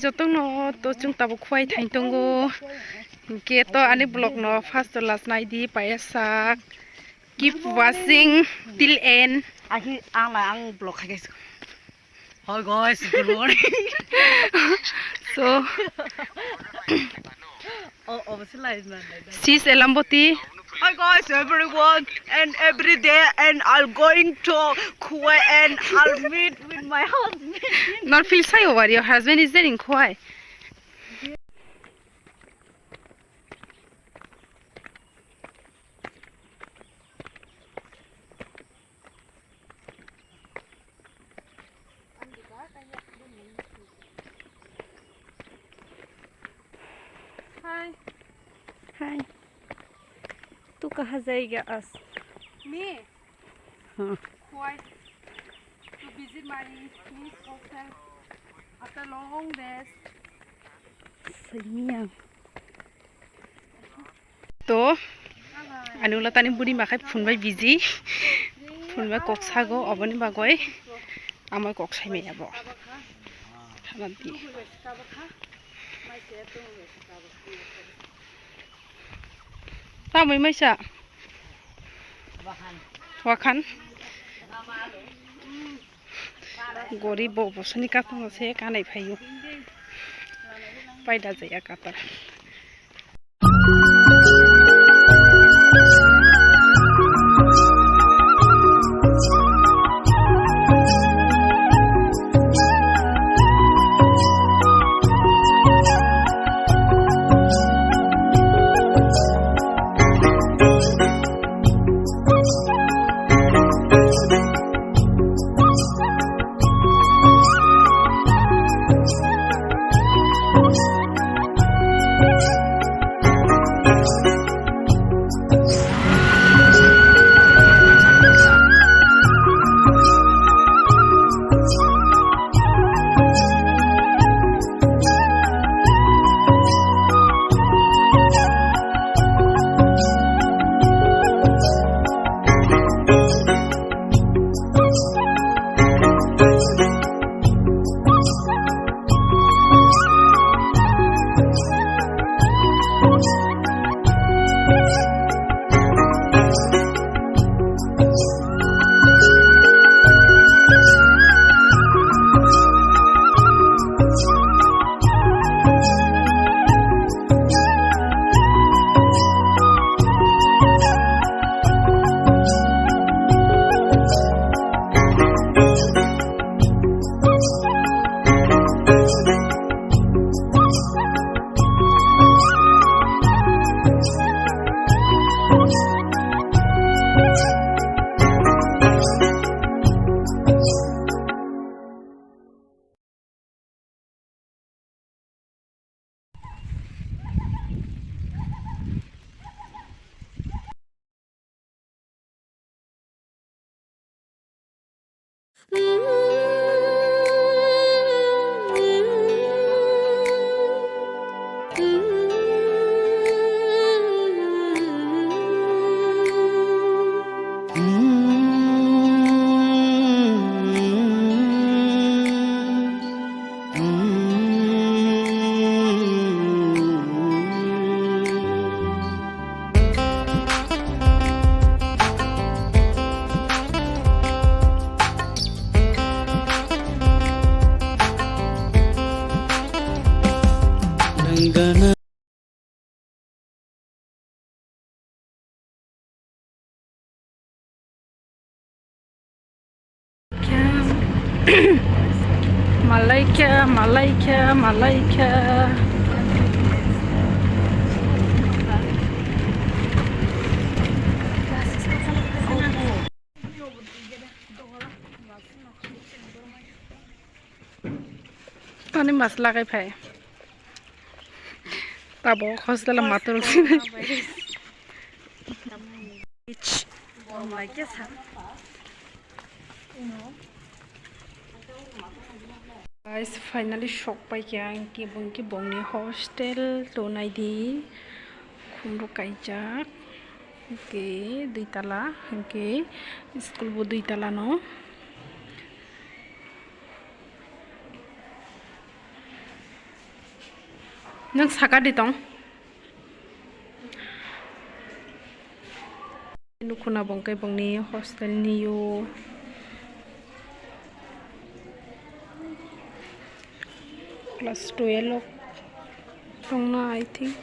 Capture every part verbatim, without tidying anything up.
Jotono to chwng tabuk khuai thain tongo. Hinkhe to ani vlog no first to last nai di, paiya sak. Keep watching till end. Akhe ang la ang vlog khai kaisa. Hi guys, good morning. So, Oh, oh, sila is not like that. She's Elamboti. Hi guys, everyone, and every day, and I'm going to Kuwait, and I'll meet with my husband. Not feel shy over your husband is there in Kuwait. Hi. Hi. Tu kaha jayega aaj? Me? Huh. Kuwait. To visit my niece hostel after long days. Saiya. To, ani ulo tani buri makhai phunbai busy. Phunbai kok sago, oboni bagoi amai kok sai maya bo. Thanadi. Tamoi maisa. Wakhan. Gori bo bosoni katongo se kanai phaio. Paida jaya katar. Malaikha, malaikha, malaikha. Tani mas lagai phai. Tabuk hostel o matur sini. Guys, finally sok pai kha ang kibong kibong ni hostel tonai di. Khumbu kaijak. Hwnkhe dui tala, hwnkhe school bo dui tala no. Nwng saka di tong. Nukhuna bongke bongni hostel ni o class twelve tongna, I think.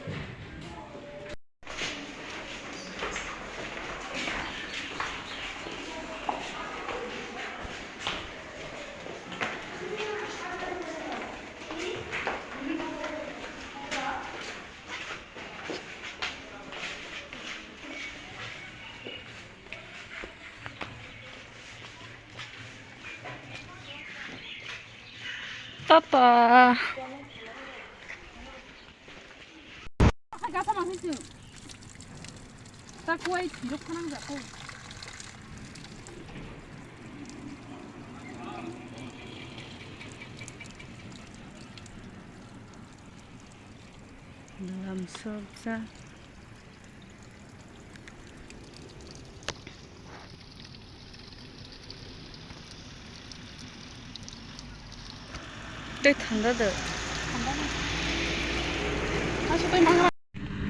Tata. Lamsokjak. Tei thanda de.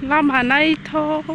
Lama naithok.